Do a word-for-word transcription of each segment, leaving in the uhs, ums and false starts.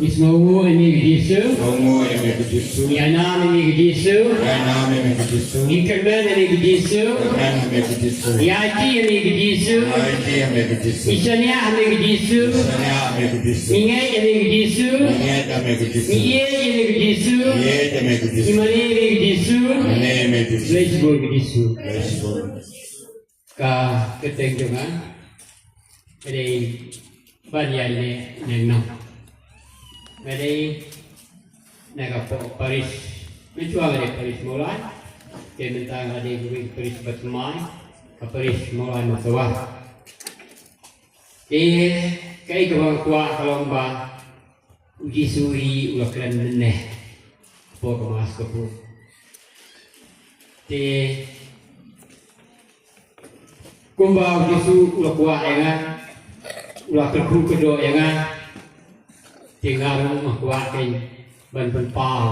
Ngi sngewnguh ïa me ko Jisu. Sngewnguh ïa me ko Jisu. Ngi ainam ïa me ko Jisu. Ngi ainam ïa me ko Jisu. Ngi kyrmen ïa me ko Jisu. Kyrmen ïa me ko Jisu. Ngi aiti ïa me ko Jisu. Ngi aiti ïa me ko Jisu. Ngi shaniah ïa me ko Jisu. Ngi shaniah ïa me ko Jisu. Ngi ngeit ïa me ko Jisu. Ngi ngeit ïa me ko Jisu. Ngi ïeit ïa me ko Jisu. Ngi ïeit ïa me ko Jisu. Ngi mane ïa me ko Jisu. Mane ïa me ko Jisu. Khublei shibun ko Jisu. Khublei shibun. Ka kyrteng jong nga ka dei Banïaineh Nongnong. Nga dei na ka po-, parish, mynshuwa nga dei parish Mawlai. Te mynta nga dei ka parish bathymmai, ka parish Mawlai Mawtawar. Te kaei kaba nga kwah ka long ba u Jisu hi u la kren mynne hapoh ka Mass ka pud. Te kumba u Jisu u la kwah ïa nga, u la kyrkhu kyrdoh ïa nga, te nga ruh nga kwah kein ban pynpaw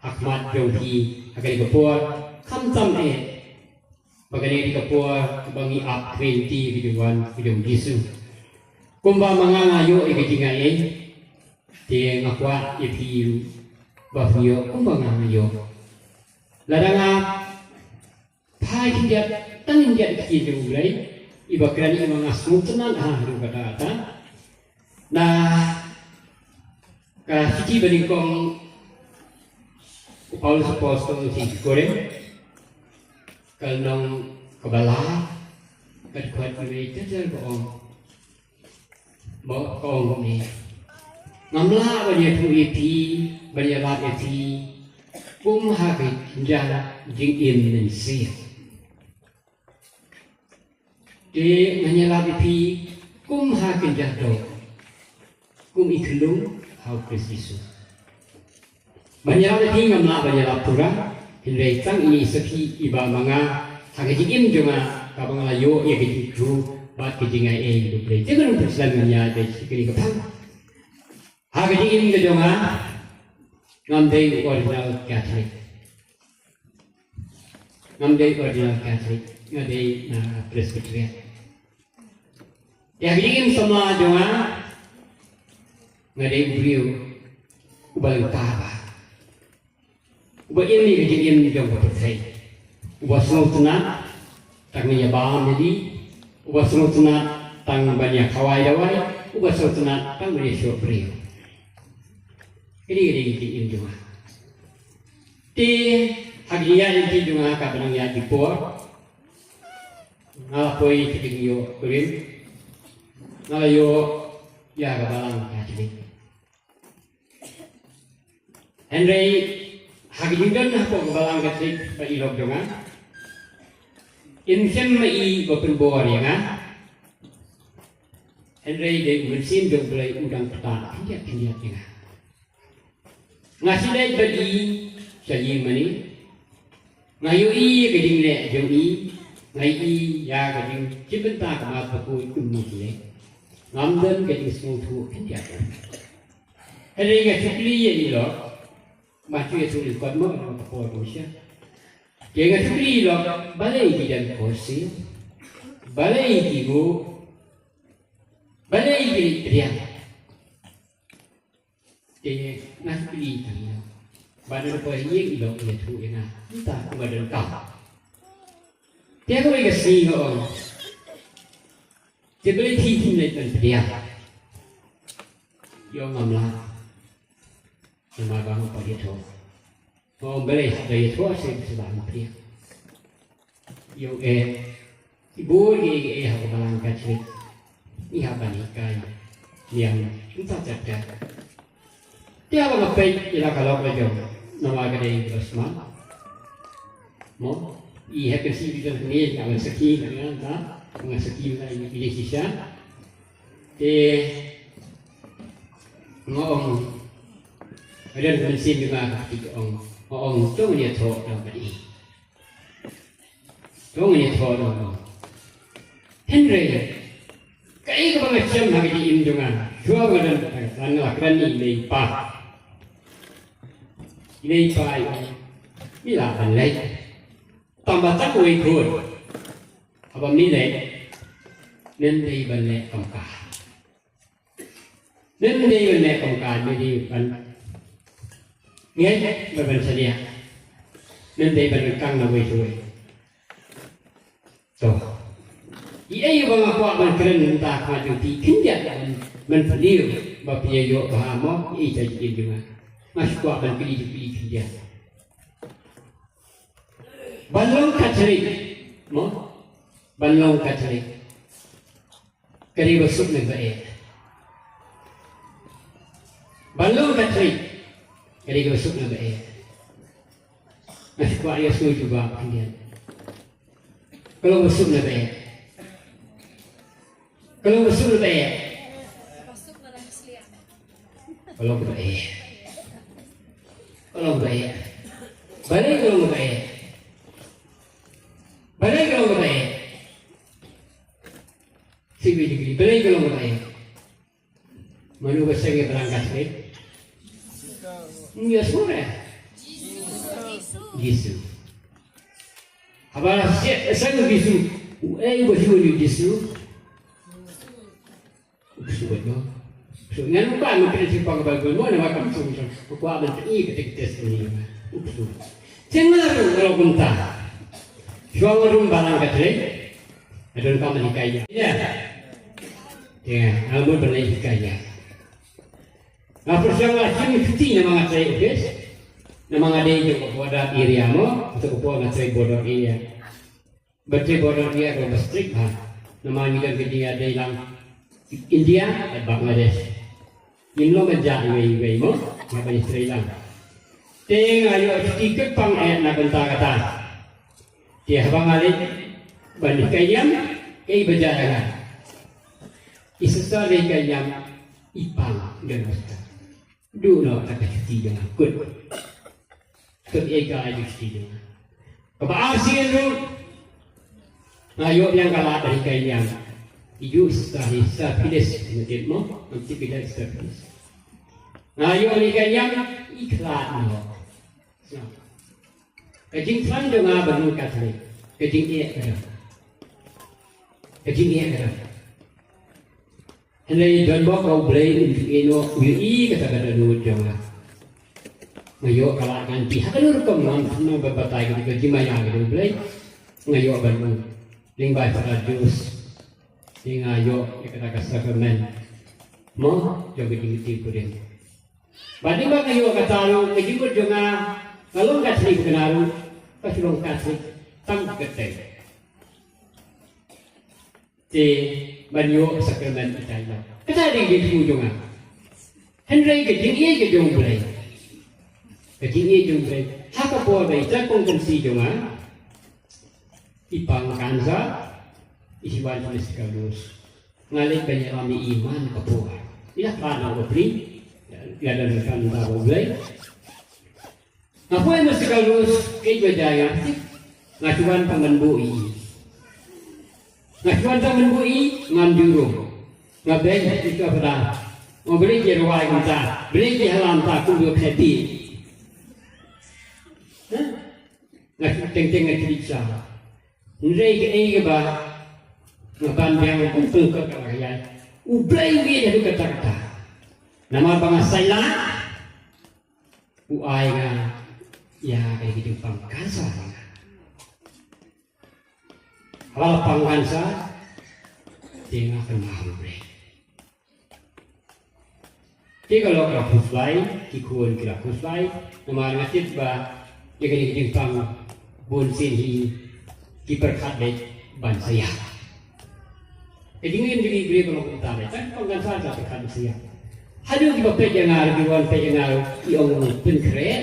ha khmat jong phi ha kane ka por, khamtam eh ba kane ka dei ka por ba ngi ap twenty ka jingwan ka jong u Jisu. Kumba ma nga nga ïoh ïa ka jingaiei, te nga kwah ïa phi ruh ba phin ïoh kumba nga nga ïoh. Lada nga phai khyndiat, tang khyndiat ïa ka ktien jong U Blei, iba kren ïa nga, nga sngewtynnat ha ruh kata kata. Na ka shithi banyngkong u Paulus Apostol sha ki Korinth, ka lynnong kaba lai, ka dkhot kaba lai, ka dkhot ba ong, ba ka ong kumne: Ngam lah ban ïathuh ïa phi, ban ïalap ïa phi kum ha ka kynja jingim mynsiem. Te ngan ïalap ïa phi kum ha kynja doh, kum i khunlung ha U Khrist Jisu. Ban ïalap ïa phi ngam lah ban ïalap pura, hynrei tang ine i sakhi iba ma nga ha ka jingim jong nga, kaba nga la ïoh ïa ka jingkyrkhu bad ka jingaiei jong U Blei. Te ngan ym pynslem, ngan ïaid beit sha kane ka phang. Ha ka jingim ka jong nga, ngam dei u original Catholic. Ngam dei u original Catholic, nga dei na Presbyterian. Ïa ka jingim samla jong nga, nga dei u briew uba lyngkar bha, uba im ïa ka jingim jong ka pyrthei, uba sngewtynnat tang ban ïabam ïa lade, uba sngewtynnat tang ban ïakhawai dawai, uba sngewtynnat tang ban ïashoh briew. Kane ka dei ka jingim jong nga. Te ha ka jingïaid lynti jong nga, kaba nang ïaid ki por, nga la poi sha ka jingïoh kurim, nga la ïoh ïa ka Balang Katholik. Hynrei ha ka jingdon hapoh ka Balang Katholik bad i lok jong nga, im shym ma i ba pynbor ïa nga. Hynrei dei u Mynsiem jong U Blei u dang pynthikna khyndiat khyndiat ïa nga. Nga shu leit bad i sha ïingmane. Nga ïohi ïa ka jingleh jong i, nga ïohi ïa ka jingshim bynta ka Mass Bakhuid kumne kumne. Ngam don ka jingsngewthuh khyndiat. Hynrei nga shu kylli ïa i lok, ma shu ïathuh lyngkot mo, ka por ba shisha. Te nga shu kylli i lok, balei ki don khohsiew? Balei ki buh? Balei ki leit pdiang? Te nga shu kylli tang ïa i lok. Bad na ka por ïa i lok ïathuh ïa nga mynta kumba donkam. Te kawei ka sngi nga ong, te balei phi phim leit ban pdiang? I ong ngam lah. Namar ba ngam pat ïathuh. Nga ong balei hap da ïathuh, shisha ba ngam pdiang. I ong eh, i bun kiei kiei ha ka Balang Katholik ngi hap ban hikai biang mynta tet tet. Te haba nga peit ïa la ka lok la jong, namar ka dei kaba smat. Mo, i hep ka shi bijan kane, nga ban sakhi, nga ban sakhi, nga ban sakhi, nga ban sakhi, nga ban sakhi. Te nga ong, ka don ka mynsiem jong nga ka pynpaw, ong, nga ong to ngan ïathuh da lade. To ngan ïathuh da lade. Hynrei kaei kaba nga shem ha ka jingim jong nga, shuwa ba nga don kata ka san, nga la kren ïa i mei i pa. I mei i pa i ong, me lah ban leit. Tang ba tang uwei khun. Haba me leit, mem dei ban leh kam ka. Nym dei ban leh kum ka, nym dei ban ngeit bad ban shaniah. Nym dei ban ryngkang na wei sha wei. To. Ei ei ba nga kwah ban kren mynta ha khmat jong phi khyndiat ban, ban pyni ba phi ïoh bha mo, ei ei jingim jong nga. Nga shu kwah ban kylli jingkylli khyndiat. Ban long Katholik mo. Ban long Katholik ka dei ba suk ne ba eh? Ban long Katholik ka dei ba suk ne ba eh? Nga shu kwah ïa sngew jubab khyndiat. Ka long ba suk ne ba eh? Ka long ba suk ne ba eh? Ka long ba eh. Ka long ba eh. Balei ka long ba eh? Balei ka long ba eh? Sngewbha jingkylli, balei ka long ba eh? Mano ba seng ïa ka Balang Katholik? Ïa sngewbha. Jisu. Haba la seng ïa Jisu, uei ba shu ïa Jisu? U ksuid mo. Ksuid, ngan ym kwah ban kren shaphang ka Baibl mo, namar kam sngewthuh. U kwah ban pyni kata ka testimony. U ksuid. Te nga ruh nga long kumta. Shuwa nga don Balang Katholik, nga donkam ban hikai ïa. Ïa. Ïa, nga mut ban leit hikai ïa. Nga pyrshang la shim shuti namar nga trei office. Namar nga dei jong ka border area mo, kato ka por nga trei border area. Ba trei border area ruh ba strict bha. Namar ngi don ka jingïadei lang India bad Bangladesh. Ngim long ban jah iwei iwei mo, nga ban trei lang. Te nga ïoh shuti kyrpang eh na ka bynta kata. Te haba nga leit ban hikai niam, kaei ba jia ïa nga? I sister ba hikai niam i pang don hospital. Duh noh kata ka shuti jong nga, kut. Kut ïa ka ai ka shuti jong nga. Kaba ar sien ruh nga ïoh biang ka lad ban hikai niam. I ju sister, i sister Phyllis, nga tip mo, nga tip i sister Phyllis. Nga ïoh ban hikai niam, i khlad noh. Ka jingthrang jong nga ban long Katholik, ka jingeh ka dang. Ka jingeh ka dang. Hynrei don bok U Blei un jingeh noh, u ïohi kata ka dohnud jong nga. Nga ïoh ka lad ngan pyrshang ha kano rukom ngan, ngan ba batai ka jingmaïa ka jong U Blei. Nga ïoh ban u lyngba Father Jose. Te nga ïoh ïa kata ka sakramen. Mo, jong ka jingïaid kurim. Bad ynda nga ïoh kata ruh, ka jingmut jong nga, nga long Katholik bad kane ruh, ka shu long Katholik tang katei. Te ban ïoh sakramen ïa ka jingïaid. Kata dei ka jingthmu jong nga. Hynrei ka jingïeit ka jong U Blei. Ka jingïeit jong U Blei. Ha ka por ba i trai pong kynsi jong nga i pang cancer, i shu wan sha Mystical Rose. Nga leit ban ïalam ïa i man ka por. I la khlad noh bapli. Ïa don kan da ba U Blei. Nga poi Mystical Rose, ïeit ba jia ïa nga. Nga shu wan tang ban buh ïa i. Nga shu wan tang ban buh ïa i, ngam ju rung. Nga beiñ ïa ka pada. Nga beiñ ïa rwai kumta. Beiñ ïa hala kumta kumba phi. Hah? Nga shu teng teng nga shu dih sha. Hynrei kaei kaba nga ban biang kum kum ka ka ïa. U Blei u ïeit haduh katta katta. Namar ba nga sailat. U ai nga ïa ka jingpang cancer. Haba la pang cancer, te nga kynmaw U Blei. Te ka long ka khuslai, ki khun ki la khuslai, namar nga tip ba ïa ka jingpang bun sien hi ki pyrkhat beit ban sa ïap. Ka jingim jong ngi briew ka long kumta beit, tang pang cancer ka pyrkhat ban sa ïap. Haduh kiba peit ïa nga, ki wan peit ïa nga, ki ong pynkhreh.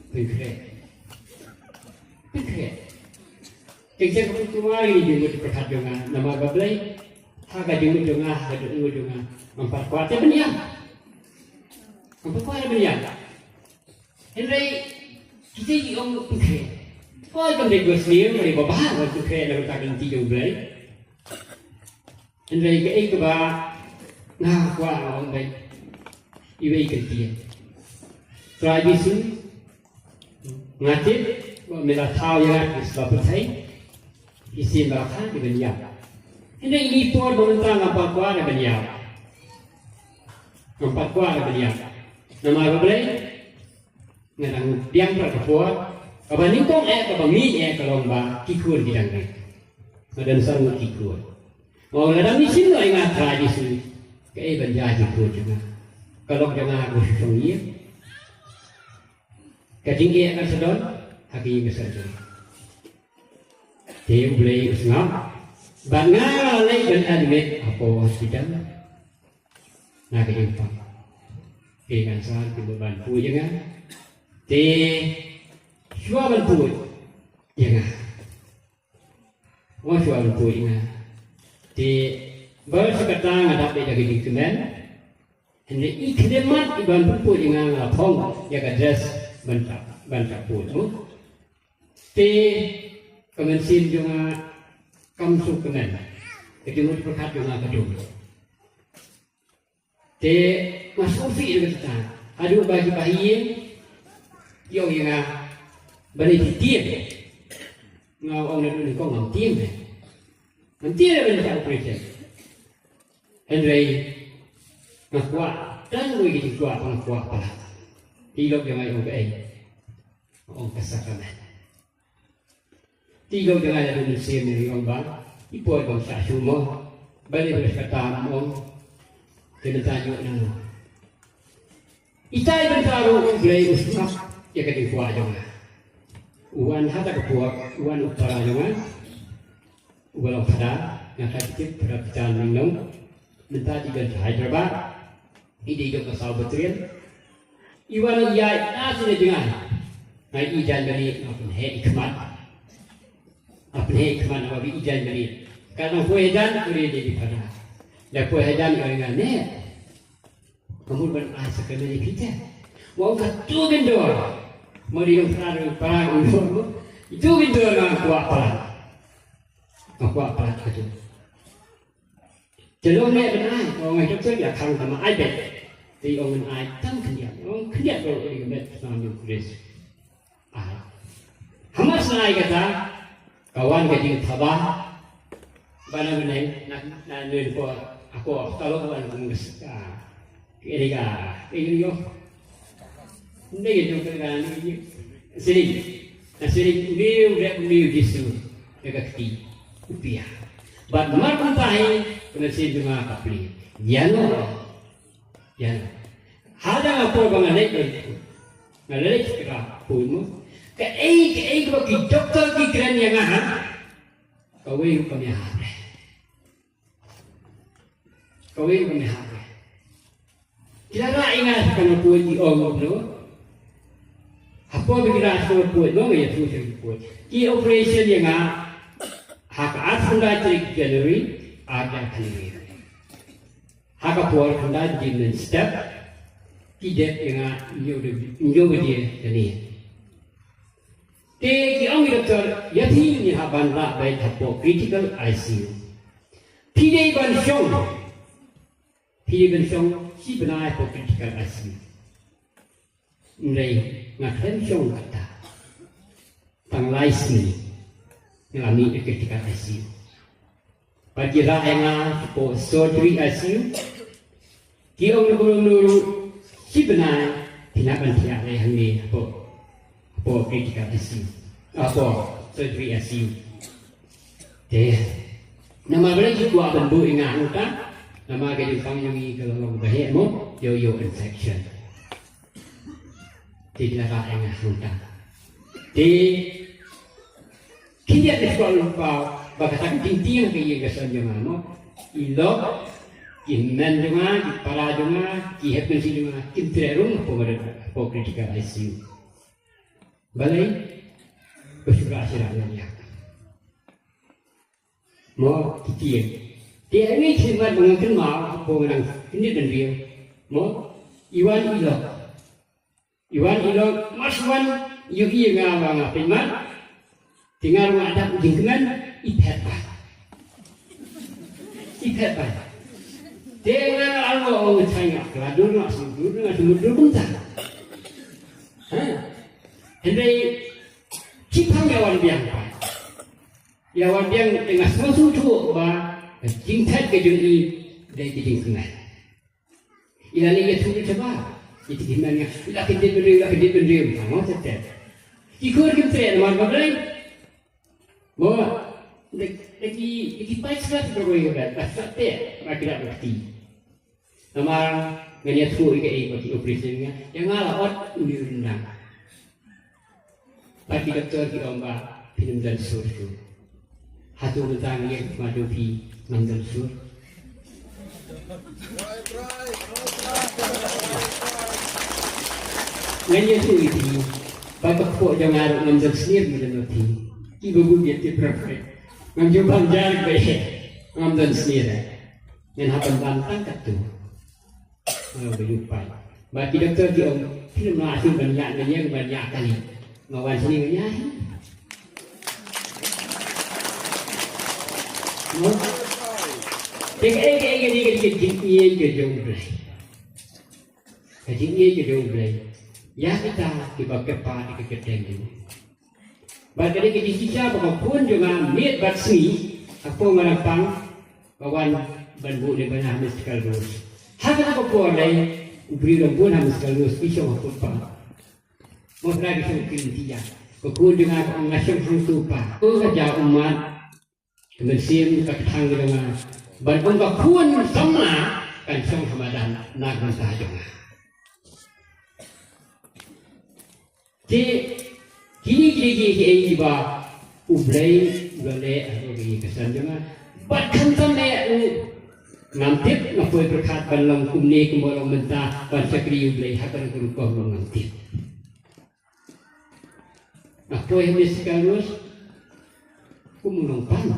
Pynkhreh. Pynkhreh. Teng teng ka pynkuwar ïa ka jingmut pyrkhat jong nga, namar ba Blei ha ka jingmut jong nga, ha ka jingmut jong nga, ngam pat kwah te ban ïap. Ngam pat kwah te ban ïap. Hynrei kita ki ong pynkhreh. Ko kam dei ba sniew, hynrei ba bha ban pynkhreh na ka bynta ka lynti jong U Blei. Hynrei kaei kaba nga kwah nga ong beit iwei i kyntien. Trai Jisu, nga tip ba me la thaw ïa nga ki sla pyrthei, ki sien ba la kha ki ban ïap. Hynrei ngi por ba mynta ngam pat kwah ban ïap. Ngam pat kwah ban ïap. Namar ba Blei, nga dang biang pat ka por kaba nyngkong eh, kaba ngi eh ka long ba ki khun ki dang rit. Nga dang san ngut ki khun. Nga ong lada ngi shim noh ïa nga Trai Jisu, kaei ban jia ki khun jong nga? Ka lok jong nga ka shu shong ïing. Ka jingeh kan sa don ha ka ïing ka sem jong nga. Te U Blei u sngap. Bad nga la leit ban admit hapoh hospital. Na ka jingpang. Te ngan sa, te ban poi ïa nga. Te shuwa ban poi ïa nga. Nga shuwa ban poi ïa nga. Te baroh shi katta nga dap da ka jingkmen. Hynrei i khyndiat mat i ban poi ïa nga, nga la phong ïa ka dress ban ta, ban ta poi mo. Te ka mynsiem jong nga kam sngewkmen. Ka jingmut pyrkhat jong nga ka dum. Te nga sngewsih ïa kata. Haduh ba ki bahaïing ki ong ïa nga, balei phi tieng? Nga ong naduh nyngkong ngam tieng. Ngam tieng ban ïa operation. Hynrei nga kwah tang wei ki jingkwah, pang kwah palat. Te i lok jong nga i ong kaei? Ong ka sakramen. Te i lok jong nga i la dum mynsiem, i ong ba i por ba ngin sa shu mo. Balei ba kata mo? Te mynta ïoh nangno? Itai bynta ruh U Blei u sngap ïa ka jingkwah jong nga. U wan ha kata ka por, u wan u para jong nga. Uba long Phadar, nga kha tip Phadar Peter Nongnong. Mynta i dei ha Hyderabad. I dei jong ka South Batarial. I wan i ïaid na sien jngai. Nga i jan bani, nga pynheh i khmat. Nga pynheh i khmat, nga i jan bani. Ka nang poi hajan, u dei dei Phadar. Da poi hajan, nga nga ne. Ka mut ban ai sakramen ïa phi te. Wa ong ka tu bindor. Mo di dong pra dong pra dong dor mo. Itu bindor nga kwah pra. Nga kwah pra ka tu. Te long ne ban ai, ong ai doktor ïa khang tama ai bet. Te ong ban ai tang khyndiat. Ong khyndiat ko ri met tang yu Kris. Ai. Hamas na ai kata, ka wan ka jingthaba. Bana bana na na nun ko ako talo ko wan ko ngus. Eri ka eri yo. Nde yo ka ni sini. Na sini ni u rep ni u Jisu. Ka kti. Upia. Bad mar kumta hi, kena sini jong nga ka pli. Ïa no. Ïa no. Hada nga por ba nga leit. Nga leit ka pun mo. Kaei kaei ba ki doktor ki kren ïa nga ha. Kawei ruh kam ïahap. Kawei ruh kam ïahap. Ki la rah ïa nga sha ka nongpoi, ki ong no. Hapoh ba ki rah sha ka nongpoi, no, nga ïathuh sha ka nongpoi. Ki operation ïa nga ha ka arphew khyndai tarik January, ar hajar khyndai. Ha ka por khyndai baje mynstep, ki dep ïa nga hynñiew baje, hynñiew baje kane. Te ki ong ïa doktor, ïa phi ngi hap ban rah beit hapoh critical I C U. Phi dei ban shong. Phi dei ban shong shi bnai hapoh critical I C U. Hynrei nga khlem shong kata. Tang lai sngi nga la mih ha critical I C U. Bad ki rah ïa nga hapoh surgery I C U. Ki ong na ka nuru shi bnai phin hap ban thiah lei hangne hapoh, hapoh critical I C U. Hapoh surgery I C U. Te namar balei ki kwah ban buh ïa nga hangta? Namar ka jingpang jong ngi ka la long ba heh mo, ïoh ïoh infection. Te ki la rah ïa nga hangta. Te khyndiat ne shuwa lyngba ba kata ka jingtieng ka ïing ka sem jong nga mo. I lok, ki hynmen jong nga, ki para jong nga, ki hepkynsi jong nga kim treh rung hapoh, hapoh critical I C U. Balei? Ba shu rah shi rah lem ïa. Mo, ki tieng. Te hangne ki khmat ba ngan kynmaw hapoh nga dang khyndiat ban riew. Mo, i wan i lok. I wan i lok, mar shu wan ïohi ïa nga ba nga pynmat. Te nga ruh nga dap jingkmen, i phet bha. I phet bha. Te nga la ong, ong, tang nga la dur, nga shu dur, nga shu dur kumta. Ha? Hynrei ki pang ïa wan biang pat. Ïa wan biang te nga sngewthuh ba ka jingphet ka jong i dei ka jingkmen. Ila leh ïathuh ïa ka ba. Ïa ki hynmen nga. Ila kyndit bynriew, ila kyndit bynriew. Nga ong tep tep. Ki khun kim treh namar ba Blei. Mo. Dek dek ki dek ki paid sngap ki briew ïa ka ba. Ba sngap tep. Ba ki dap ba kti. Namar ngan ïathuh ïa kaei ba ki operation nga. Ïa nga la ot u lieh u ryndang. Bad ki doktor ki ong ba phin ym don sur shuh. Hato mynta ngi ïeng ma dang phi ngam don sur? Ngan ïathuh ïa phi ba ka kpoh jong nga ruh ngam don snier mynta ma phi. Ki ba bun ïa tip prophet. Ngam ju bam jar ba ngam don snier. Ngan hap ban ban tang katto. Nga ba ïuh paid. Ba ki doktor ki ong, phi nym lah shuh ban ïaid ban ïeng ban ïaid kali. Nga wan shane nga ïaid. Mo? Te kaei kaei ka dei ka dei ka jingïeit ka jong U Blei. Ka jingïeit ka jong U Blei. Ïa kita kiba kyrpad ïa ka kyrteng jong u. Bad ka dei ka jingshisha ba ka khun jong nga miet bad sngi ha ka por nga dang pang ba wan ban buh lem bynta ha Mystical Rose. Ha kata ka por lei u briew dang bun ha Mystical Rose ki shong ha footpath. Mo, Blei ki shong ki lynti ïa ka khun jong nga, ka ong nga shong hangto pa. Ko ka jaw ummat. Ka mynsiem ka kthang ïa nga ban ong ka khun samla kan shong ha madan na ka bynta jong nga. Te kine kine kiei kiei kiba U Blei u la leh ha ka ïing ka sem jong nga. Bad khamtam eh ngam tip nga poi pyrkhat ban long kumne kumba long mynta ban shakri U Blei ha ka rukom long ngam tip. Nga poi ha Mystical Rose kum u nongpang.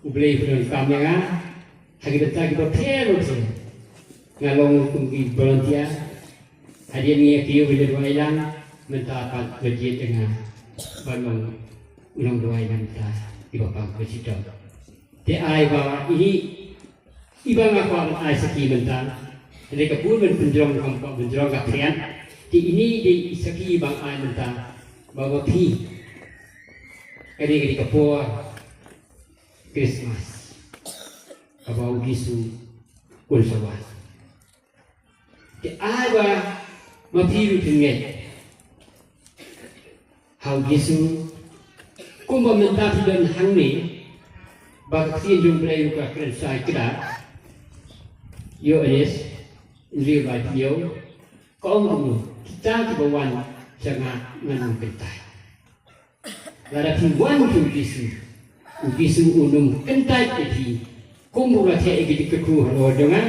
U Blei u pyndonkam ïa nga ha ki bynta kiba pher bapher. Nga long kum ki volunteer. Hadien ngi ïa kiew ba ïa duwai lang mynta pat ba jied ïa nga ban long u nongduwai na ka bynta kiba pang ba shitom. Te ai ba ïa i Iba nga kwah ban ai sakhi mynta. Hynrei ka bun ban pynjrong kam kwah pynjrong ka khriat. Te ine i dei i sakhi iba nga ai mynta. Ba ma phi. Ka dei ka dei ka por Christmas. Kaba u Jisu un sa wan. Te ai ba ma phi ruh phin ngeit ha u Jisu kumba mynta phi don hangne, ba ka ktien jong u Blei ruh ka kren shai kdar. Ïoannis hynriew ba hynñiew ka ong kumno, kita kiba wan sha nga ngan ym kyntait. Lada phi wan sha u Jisu, u Jisu un ym kyntait ïa phi. Kumba u la theh ïa ki jingkyrkhu halor jong nga,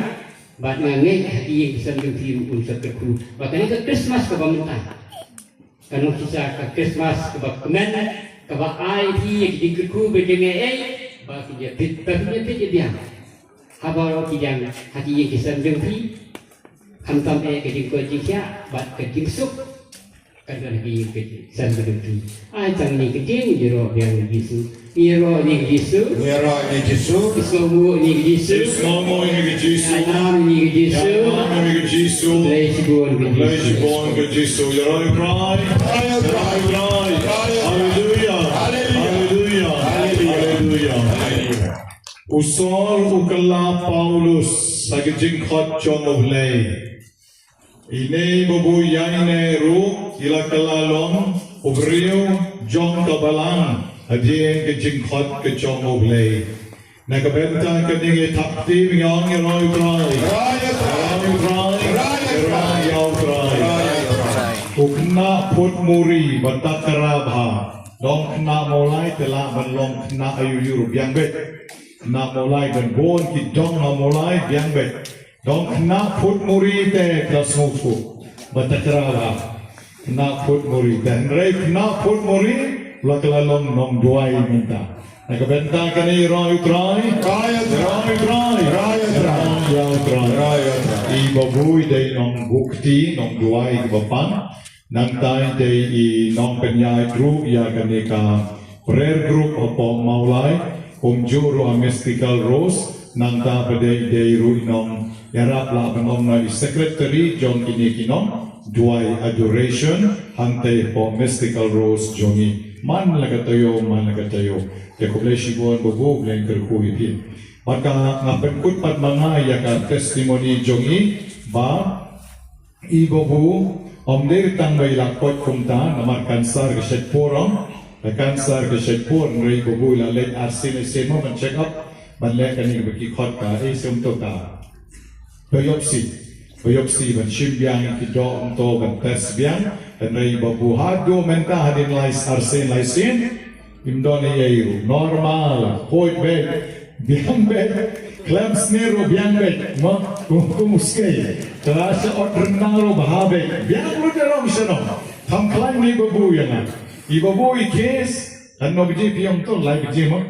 bad nga ngeit ha ki ïing ki sem jong phi ruh un sa kyrkhu. Bad kane ka Christmas kaba mynta ka long shisha ka Christmas kaba kmen, kaba ai ïa phi ïa ki jingkyrkhu ba jong nga, eh, ba phin ïa peit, ba phin ïa peit ïa biang. Haba ki ïeng ha ki ïing ki sem jong phi, khamtam eh ka jingkoit jingkhiah bad ka jingsuk. Kan don ha ki ïing ki sem ki dum ki. Ai tang ïa kine ki jingïaroh ïa u Jisu. Ïaroh ïa u Jisu. Ïaroh ïa u Jisu. Ïasngewbha ïa u Jisu. Ïasngewbha ïa u Jisu. Ïalam ïa u Jisu. Ïalam ïa u Jisu. Blei shibun ïa u Jisu. Blei shibun ïa u Jisu. Ïaroh ïa u Trai. Ïaroh ïa u Trai. Haleluia. Haleluia. Haleluia. U Saul u kylla Paulus ha ka jingkhot jong U Blei. Ine i babu ïaineh ruh i la kylla long u briew jong ka balang hadien ka jingkhot ka jong U Blei. Na ka bynta kane ngi thap kti ngi ong ïaroh ïa u Trai. Ïaroh ïa u Trai. Ïaroh ïa u Trai. U khynnah Phutmuri ba takra bha. Dang khynnah Mawlai te lah ban long khynnah aïu aïu ruh biang beit. Khynnah Mawlai ban bun ki dong ha Mawlai biang beit. Dang khynnah Phutmuri te ka sngewthuh ba takra bha. Khynnah Phutmuri te hynrei khynnah Phutmuri la kylla long nongduwai mynta. Na ka bynta kane ïaroh ïa u Trai. Ïaroh ïa u Trai. Ïaroh ïa u Trai. I babu i dei nongbuh kti, nongduwai kiba pang. Nangta i dei i nongpynïaid ruh ïa kane ka prayer group hapoh Mawlai, kumjuh ruh ha Mystical Rose, nangta pat i dei ruh i nongïarap lah ban ong i secretary jong kine ki nongduwai adoration, hangtei hapoh Mystical Rose jong i. Man la ka taïew, man la ka taïew. Te khublei shibun babu, Blei un kyrkhu ïa phi. Bad ka nga pynkut pat ma nga ïa ka testimony jong i, Ba i babu ym dei tang ba i la koit kumta namar cancer ka shait por, ong. Ka cancer ka shait por, hynrei i babu i la leit arsien arsien mo ban check up, ban leh kane ba ki khot ka, eh, sum to ka biopsy. Biopsy ban shim biang ki doh, ong to, ban test biang. Hynrei i babu haduh mynta hadien lai arsien lai sien, im don ei ei ruh, normal, khuid beit, biang beit, khlem sniew ruh biang beit, mo, kum kum u skei. Te lada shah ot ryndang ruh bha beit, biang lut ïa long shano. Kham khlaiñ ne i babu ïa nga. I babu i case, katno baje phi ong to, lai baje mo.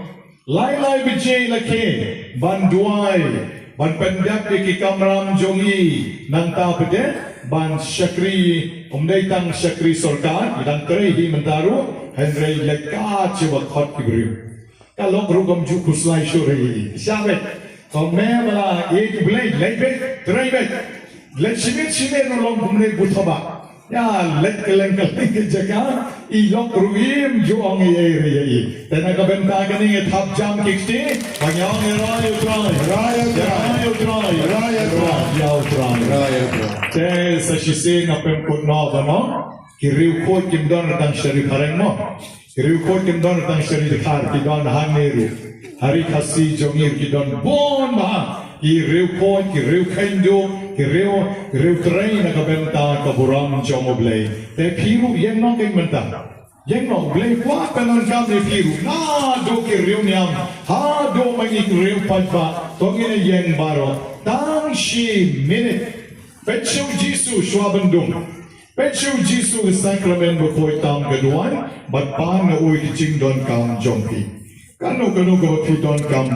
Lai lai baje la khie ban duwai, ban pyndep ïa ki kamram jong i, nangta pat de ban shakri, ym dei tang shakri sorkar, i dang trei hi mynta ruh, hynrei leit ka shu ba khot ki briew. Ka lok ruh kam ju khuslai shuh ïa i. Sha beit. Ka me ba la ïeit U Blei, leit beit, trei beit. Leit shimit shimit ruh long kumne buthabah. Ïa leit kylleng kylleng ki jaka, i lok ruh im ju ong ei ei re ïa i. Te na ka bynta kane ngi thap jam ki kti, ba ngi ong ïaroh ïa U Trai. Ïaroh ïa U Trai. Ïaroh ïa U Trai. Ïaroh ïa U Trai. Ïaroh ïa U Trai. Te sa shisien nga pynkut noh ba noh, ki riew khuid kim don tang sha Ri Phareng mo. Ki riew khuid kim don tang sha Ri Dkhar, ki don hangne ruh. Ha Ri Khasi jong ngi ruh ki don bun bha. Ki riew khuid, ki riew kheiñ duh, ki riew, ki riew trei na ka bynta ka burom jong U Blei. Te phi ruh ïeng noh kein mynta. Ïeng noh, U Blei u kwah ban donkam ïa phi ruh. Naduh ki riew niam haduh ma ngi ki riew paidbah, to ngin ïeng baroh. Tang shi minit. Peit sha U Jisu shuwa ban dung. Peit sha U Jisu, ka sakramen bakhuid tam ka duwai, bad pan na u ïa ki jingdonkam jong phi. Kano kano kaba phi donkam ba,